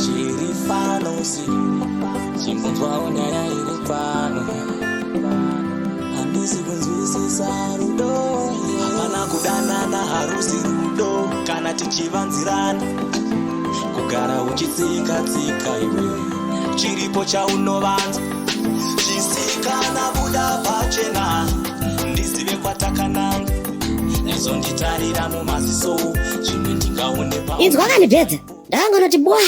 Chiri pano si chimbonzwawo nyaya iri pano. Handisi kunzwisisa rudo. Hapana kudanana, harusi rudo kana tichivanzirana. Kugara uchitsika tsika iwe, chiripo chaunovanza. Chisikana, buda pachena ndizive kwatakananga. Nyazonditarira mumaziso, zvimwe ndingaone pa Inzwa kandibhedza, ndakangonoti bwa,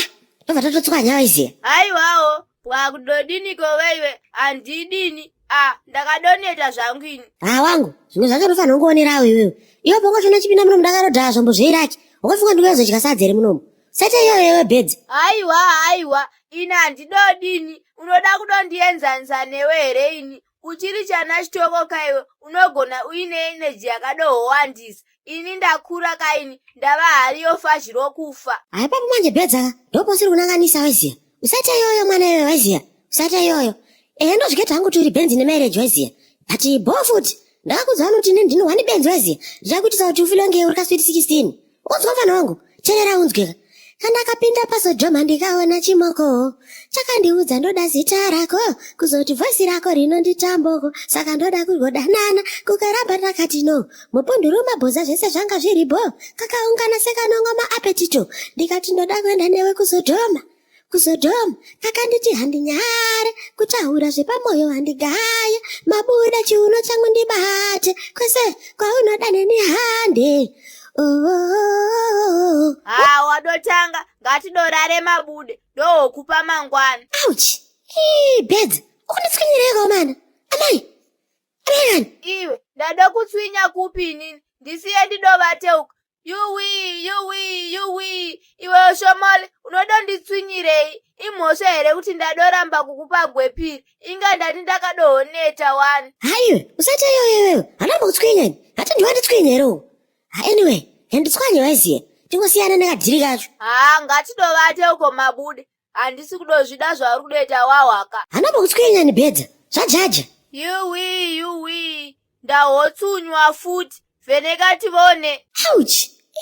ndobva tatotswanya, waiziya. Aiwawo, bwakudodiniko weiwe? Handidini a, ndakadoneta zvangu ini. Ha wangu, zvimwe zvacho unofanira kungoonerawo iwewe. Iwe pongochona chipinda munomu, ndakarodhaya zvombo zveiraki. Wakafunga ndikuyazodya sadza here munomu? Sete iyoyo iwe, bhedzi. Aiwa, aiwa, ini handidodini. Unoda kudondienzanisa newe here ini? Uchiri chana chitoko kaiwe, unogona uine energy yakadohowandisa. Ini ndakura kaini, ndava hari yofazhi rokufa. Haipapo manje bhedza ka, ndoposiri kunanganisa, waiziya. Usaita iyoyo mwana iyoyo, waiziya. Usaita iyoyo. Ehe, ndozviketa hangu kuti uri benzi nemarriage, waiziya. But bho futi ndakakudza wani kuti ini ndini wani benzi, waiziya. Ndichakuitisa kuti ufile kunge uri kasweet 16. Unzwa mfana wangu, cherera unzweka. Kandakapinda paSodhoma ndikaona chimoko chakandiudza ndoda zita rako, kuzoti voice rako rinonditamboko, saka ndoda kugodanana. Kukaramba ndakati no, mupunduru mabhoza zvese zvanga zviripo, kakaungana sekanongwa maapetito. Ndikati ndoda kuenda newe kuSodhoma, kuSodhoma. Kakanditi handinyare kutaura zvepamwoyo, handigaye mabuda chiuno changu ndibate kwese kwaunoda neni hande. Oh. Ha, wadotanga, ngatidorare mabude, ndohokupa mangwana. Ouch! Ii, bedzi, ukunditswinyireko mana? Amai, amai kani. Iwe, ndadokutswinya kupi inini? Ndisiye ndidovateuka. Yuwi, yuwi, yuwi! Iwe Shomole, unodonditswinyirei? Imhosva here kuti ndadoramba kukupa gwepiri? Inga ndati ndakadohoneta wani. Haiwe, usati iyoyo iwewe, handamba kutswinya ini. Hati ndiwanditswinye here uku? Ha, anyway, handitswanye, waiziya. Tingosiyana nekadhiri kacho. Ha, ngatidovate uko mabude, handisi kudozvida zvauri kudoita wahwaka. Handamba kutswinya ni, bhedza, zvajaja. Yuwi, yuwi, ndahotsunywa futi. Vheneka tivone. Ouch!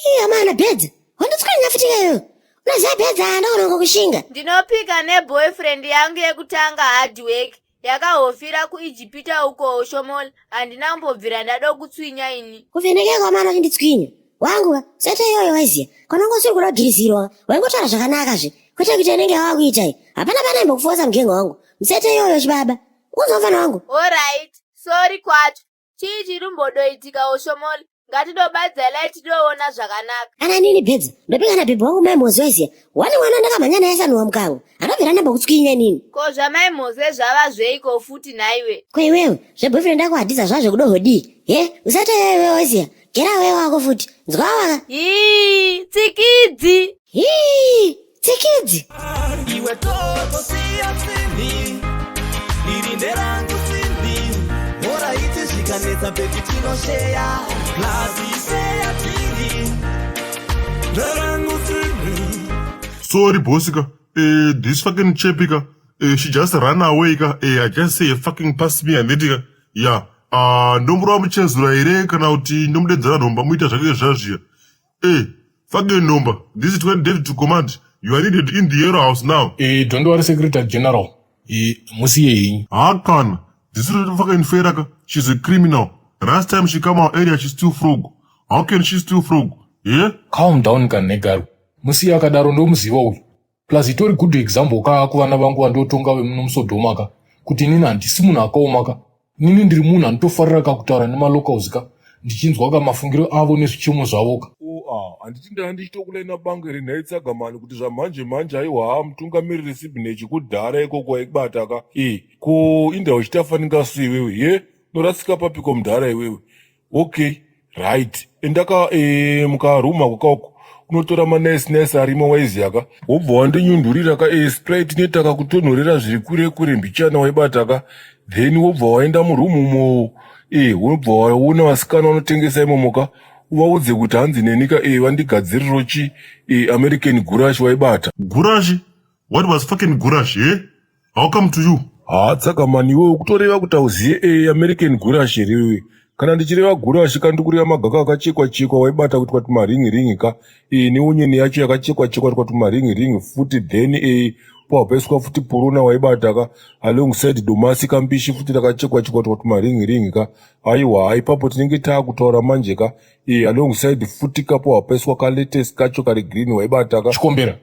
Ii, amana bhedza, wanditswinya futi iyoyo. Unoziva bhedza, ndaona kushinga. Ndinopika neboyfriend yangu yekutanga, hard work yakahofira kuIjipita uko, Shomola, handina kumbobvira ndadokutswinya ini. Kuvhenekeka kwamana uchinditswinya wangu ka, usati iyoyo, waiziya. Kana unga usiri kuda kugirizirwa, waingotaura zvakanaka zve, kwete kuita inenge yawakuita iyi. Hapana pana imbokufosa mugengo wangu, musete iyoyo chibaba. Unzwa mufana wangu. Alright, sorry kwacho. Chii chiri mbodoitikawo Shomoli? Ngatidobadza light tidoona zvakanaka. Ana nini bhedza, ndopika nabhebhi wangu mai Mozi, waiziya. Wani mwana ndakamhanya naye sanuwa mukanwa, andobvira ndambokutswinya inini. Ko zvamai Mose zvava zveiko futi nhaiwe? Ko iwewe, zveboyfriend yako hadiza zvazvo kudohodii he? Usati iwewe, waiziya, gera wewe wako futi, nzwa waka. Hii, tsikidzi. Hii, tsikidzi. Iwe totosiya tsini, iri nderangu tsini. Alright, zvikanetsa baby tinosheya plus sheya tiri nderangu tsini. Sorry, boss ka. This fucking chappy ka. She just ran away ka. I just say fucking pass me and then ka. Yeah. Ndomurova muchezura here kana kuti ndomudedzera nhomba muita zvake zvazviya? Fucking nhomba. This is 20 David to command. You are needed in the yellow house now. Don't worry, Secretary General. Musiye henyu. Hakana. This is fucking fair ka. She's a criminal. Last time she come our area, she steal frog. How can she steal frog? Yeah? Calm down kanegaro. Musiye akadaro, ndomuziva uyu. Plus itori good example ka kuvana vangu vandotonga vemuno muSodhoma ka, kuti inini handisi munhu akaoma ka. Inini ndiri munhu anotofarira ka kutaura nemalocals ka, ndichinzwa ka mafungiro avo nezvichemo zvavo ka. Oa, handiti ndanga ndichitokulaina banga here nhai Tsagamani, kuti zvamhanje manje aiwa, mutungamiriri Sibnechi kudhara ikoko waibata ka. E ko inda uchitafaninga su iwewe ye unorasika papiko mudhara iwewe? Okay, right, endaka mukaruma kokauko unotora manice nice arimo, waiziya ka. Wobva wandinyundurira ka Sprite inetaka kutonhorera zviri kure kure mbichana, waibata ka. Then wobva waenda murumu umo, wobva waona vasikana vanotengesa imomo ka, uvaudze kuti hanzi neni ka vandigadziriro chi American gurash, waibata. Gurashi? What was fucking gurash, eh? How come to you? Ha, Tsakamani, iwewe kutoreva kuti hauziye American gurash here iwewe? Kana ndichireva gurashi ka ndikureva magaka akachekwa chekwa waibata kuitwa tumaringi ringi ka e, neonyeni yacho yakachekwa chekwa kuitwa tumaringi ringi futi then e, pawapaiswa futi puruna waibata ka alongside domasi kambishi futi rakachekwa chekwa kuitwa tumaringi ringi ka aiwa ipapo tinenge taakutaura manje ka e, alongside futi ka pawapaiswa kaletesi kacho kari green waibata ka Chikombera,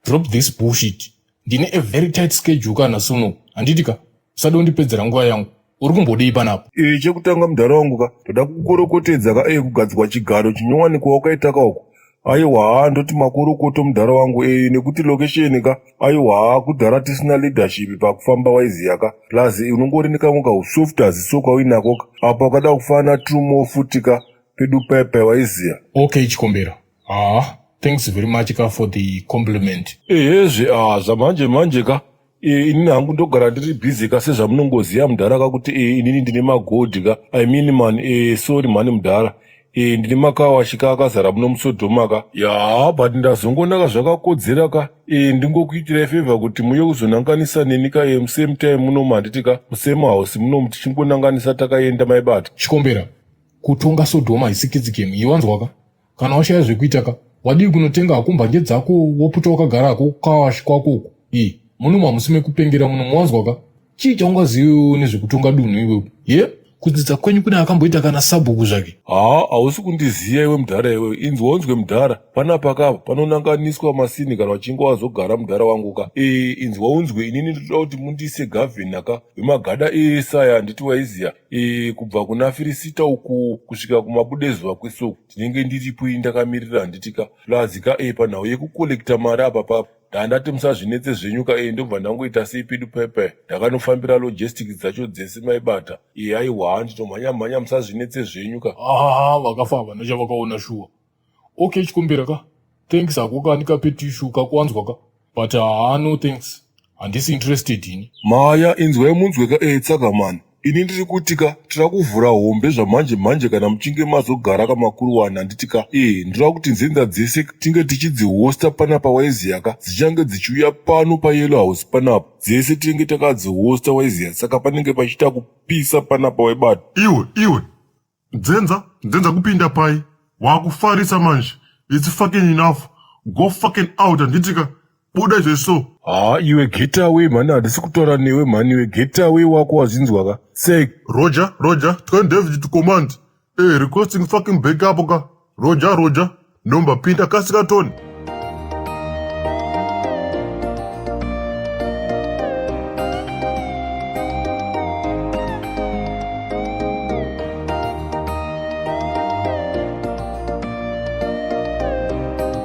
drop this bullshit. Ndine a very tight schedule kana suno. Handiti ka? Usade kundipedzera nguva yangu. Uri kumbodei panapa? E, chekutanga mudhara wangu ka ndoda kukorokotedza ka e, kugadzwa chigaro chinyowani wakaita ka uku aiwa haa ndoti makorokoto mudhara wangu e, nekuti location ka aiwa haa kudhara tisina leadership pakufamba waiziya ka plus unongori nekamwe kausoft aziso kauinako ka apa wakada kufana trumo futi ka pedu paipai waiziya. Okay, Chikombera. Ah, thanks very much ka for the compliment. Ehezve ah, zvamanje manje ka e, inini hangu ndogara ndiri busy ka sezvamunongoziva mudhara ka kuti e, inini ndine magodhi ka I mean man e, sorry mhani mudhara e, ndine makawashi ka akazara muno musodhoma ka ya but ndazongonaka zvakakodzera ka e, ndingokuitirai favor kuti muye kuzonanganisa neni ka e, musame time munomu handiti ka musame house munomu tichingonanganisa takaenda maibata. Chikombera, kutonga Sodhoma haisi kids game, iwanzwa ka? Kana washaya zvekuita ka, wadii kunotenga hako mbanje dzako woputa wakagara hako kukawashi kwako uko. Ii, munomu hamusi mekupengera muno muwanzwa ka? Chii chaungazivewo nezvekutonga dunhu iwewe? Ye? Kudzidza kwenyu kune akamboita kana sabhuku zvake. Haa hausi kundiziya iwe mudhara iwewe inzwa unzwe mudhara panapa kapa panonanganiswa masini kana uchinge wazogara mudhara wangu ka e, inzwa unzwe inini ndoda kuti mundiise gavhena ka wemagada ese aya handiti waiziya e, kubva kuna firisita uku kusvika kumabudezuva kwese uku ndinenge ndiripo ini ndakamirira handiti ka plus ka e, panhau yekukolekta mari apa papa ndandati musazvinetse zvenyu ka e, ndobva ndangoita sei pedu pepe ndakanofambira logistics dzacho dzese maibata e, aiwa ndinomhanya mhanya musazvinetse zvenyu ka. Ah, vakafa havana chavakaona shuwa. Okay, Chikombera ka. Thanks hako ka ndikape tissue kakuwanzwa ka. But haa no thanks. Handisi interested ini. Maya inzwai munzwe ka e, tsaka mani ini ndiri kuti ka tira kuvhura hombe zvamanje manje kana muchinge mazogara kamakuru wani handiti ka e ndinoda kuti nzenza dzese tinge tichidzihosta panapa waiziya ka dzichange dzichiuya pano payellow house panapa dzese tinenge takadzihosta waiziya saka panenge pachiita kupisa panapa waibata. Iwe iwe nzenza nzenza kupinda pai wakufarisa manje it's fucking enough go fucking out handiti ka buda izvezvi. Haa iwe get away mhani handisi kutaura newe mhani iwe get away wako wazinzwa ka sek. Roger roger 20 David to command eh requesting fucking backup ka roger roger ndomba pinda kasika toni.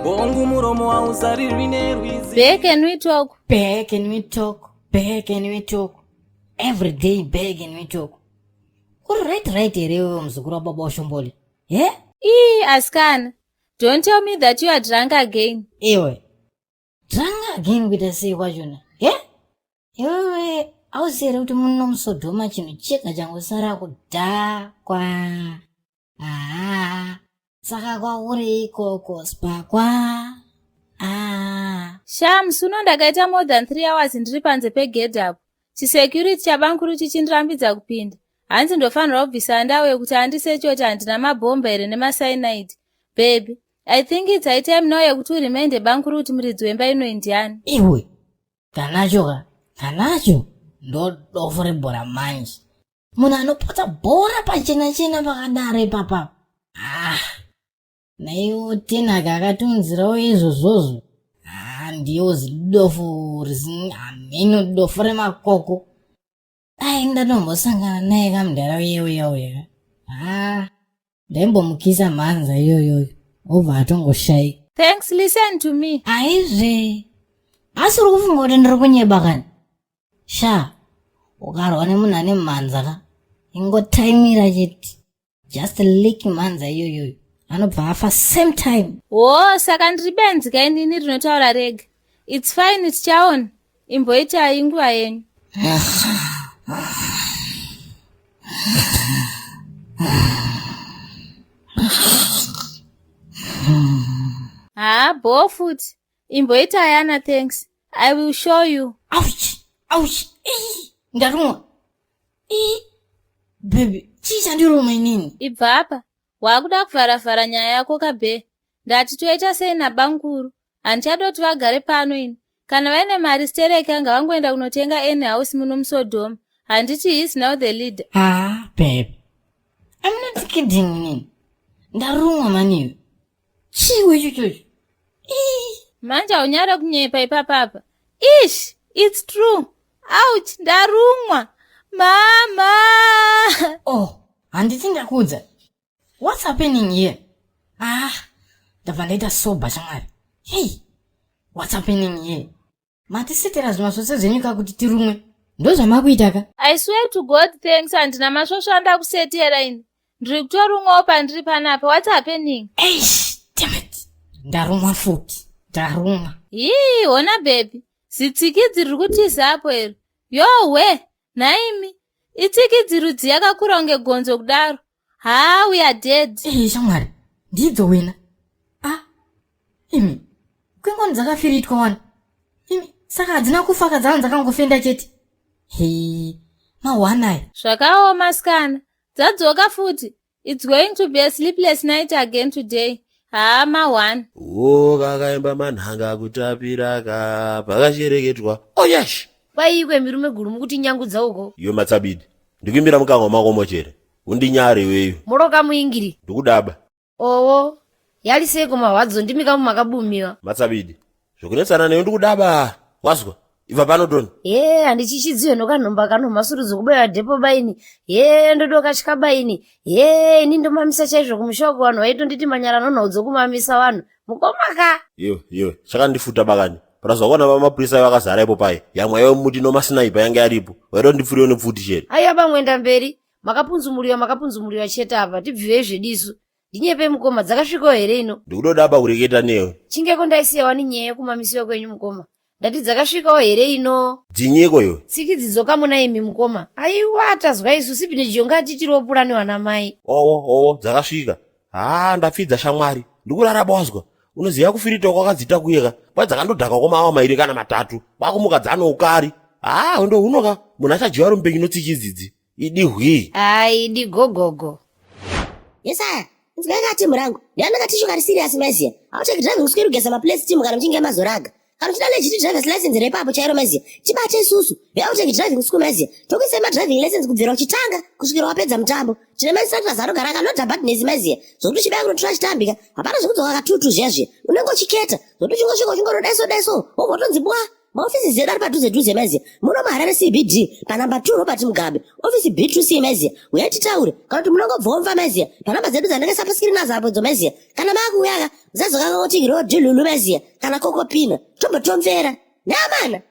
Bongu muromo hauzarirwi nerwizi. Bae, can we talk? Bae, can we talk? Bae, can we talk? Every day, bae, can we talk? Uri right right here iwewe muzukuru wababa washomboli. Ye? Ii, asikana. Don't tell me that you are drunk again. Iwe. Drunk again kuita sei kwachona? Ye? Iwewe hauzi here kuti muno musodhoma chinhu chega changosara kudhakwa. Ah, saka kwauri ikoko spakwa. Ah. Shams, uno ndakaita more than 3 hours ndiri panze pegedhi apo. Chisecurity chabankuru chichindirambidza kupinda. Hanzi ndofanirwa kubvisa ndau yekuti andiseche kuti handina mabhomba here nemacyanide. Baby, I think it's high time now yekuti urimende bankuru kuti muridzi wemba ino ndiani. Iwe, kanacho ka, kanacho ndodofo rebhora manje. Munhu anopotsa bhora pachena chena pakadaro ipapa. Ah, naiwo tenaka akatunzirawo izvozvozvo. Ah, ndiwo zidofo risina hameno dofo remakoko. Dai ndatombosangana naye kamudhara uye uya uya. Ah, ndaimbomukisa mhanza iyoyoyo obva atongoshaika. Thanks, listen to me. Aizve, asi uri kufunga kuti ndiri kunyeba kani? Sha, ukarwa nemunhu ane mhanza ka, ingotaimira chete. Just lick mhanza iyoyoyo, anobva afa same time. Wo, saka ndiri benzi ka inini rinotaura rega. It's fine, tichaona. Imboitai nguva yenyu. Haa, bho futi. Imboitai ana thanks. I will show you. Ouch! Ouch! Ii, ndarumwa. Ii. Baby, chii chandiruma inini? Ibvapa, wakuda kuvharavhara nyaya yako kabhe. Ndati toita sei nabamukuru? Handichada kuti vagare pano ini. Kana vaine mari stereki ngavangoenda kunotenga any house muno muSodoma. Handiti he is now the leader. Ah, babe. I'm not kidding inini. Ndarumwa maniwe. Chiwe ichocho. Ii. Manje haunyare kunyepa ipapapa. Ish, it's true. Ouch, ndarumwa. Mama! Oh, handiti ndakuudza. What's happening here? Ah, ndabva ndaita sober shamwari. Hey, what's happening here? Matisetera zvimasvosve zvenyu ka kuti tirumwe. Ndozvamakuita ka? I swear to God, thanks, handina masvosvo andakusetera ini. Ndiri kutorumwawo pandiri panapa. What's happening? Eish, damn it. Ndarumwa futi. Ndarumwa. Hii, hona baby. Zitsikidzi riri kutiza apo ero. Yowe, nhaimi. Itsikidzi rudzi yakakura kunge gonzo kudaro. Ha, we are dead. Ei, shamwari, ndidzo wena. Ah, imi, kwengoni dzakafiritwa wani. Imi, saka hadzina kufa kadzava dzakangofenda chete. Hei, mahwanai. Zvakaoma sikana. Dzadzoka futi. It's going to be a sleepless night again today. Ha, ma1. Wo kakaimba manhanga kutapiraka pakashereketwa. Oh yes. Kwaikwe mirume guru mukuti nyangudza uko. Iwe matsabidi. Ndikuimbira mukanwa mako mochere. Undinyare iweyo. Moroka muingiri. Ndikudaba. Owo. Yali seko mahwadzo ndimi kamu makabumiwa. Matsabidi. Zvokunetsana newe ndikudaba. Wazwa? Ibva pano toni. Ye, handichichidziwe nokanhomba kano masurudzo kubaiwa dhepo baini. Ye, ndodoka chikabaini. Ye, ini ndomamisa chaizvo kumusha uko vanhu vaitonditi manyara nonhaudzo kumamisa vanhu. Mukomaka. Iwe, iwe, chakandifuta bakani. Parazwa kuona vamapurisa vakazara ipo paye. Yamwa iwe muti nomasnaipa yange yaripo. Waida ndipfuriwe nepfuti chete. Aiwa bamwenda mberi. Makapunzumuriwa makapunzumuriwa chete apa. Tibviwe zvedisu. Ndinyepe mukoma dzakasvikawo here ino? Ndikudodaba kureketa newe. Chingeko ndaisiya wani nyaya yekumamisiwa kwenyu mukoma. Ndati dzakasvikawo here ino? Dzinyiko iwe. Tsikidzi dzokamuna imi mukoma. Aiwa tazwa isu sipineji yonga atitiriwo purani wana mai. Owo, owo, dzakasvika. Haa, ndapfidza shamwari. Ndikurara bwazwa. Unoziva kufirita kwakadzita kuyeka. Kwadzakandodhakwa kwemaawa mairi kana matatu. Kwakumuka dzano ukari. Haa, hondo hunoka. Munhu achadyiwa ari mupenyu notsikidzidzi. Idi hwii. Ai idi gogogo. Yesaya, inzwa yakati murangu. Ndiani akatishu kari serious maiziya. Hauteki driving school kugeza maplace team kana muchinge mazoraga. Kana uchida legit driver's license repapo chairo maiziya. Tibate isusu. Veauteki driving school maiziya. Tokuisai madriving lessons kubvira uchitanga kusvikira wapedza mutambo. Tine mainstructors anogara akalodha badness maiziya. Zvokuti uchibaya kunotora chitambika. Hapana zvekudzoka katutu zviya zviya. Unenge uchiketa. Zvokuti uchingosvika uchingorodaiso daiso. Wobva watonzi bwa. Maofisi edu ari padhuze dhuze maiziya. Muno muHarare CBD panamba 2 Robert Mugabe. Ofisi B2C maiziya. Uyai titaure. Kana kuti munongobvomva maiziya. Panamba dzedu dzandakaisa paskirini nadzo apo idzo maiziya. Kana maakuuya ka musazokanganwa kuti road lulu maiziya. Kana kokopina. Tombotomvera. Neamana.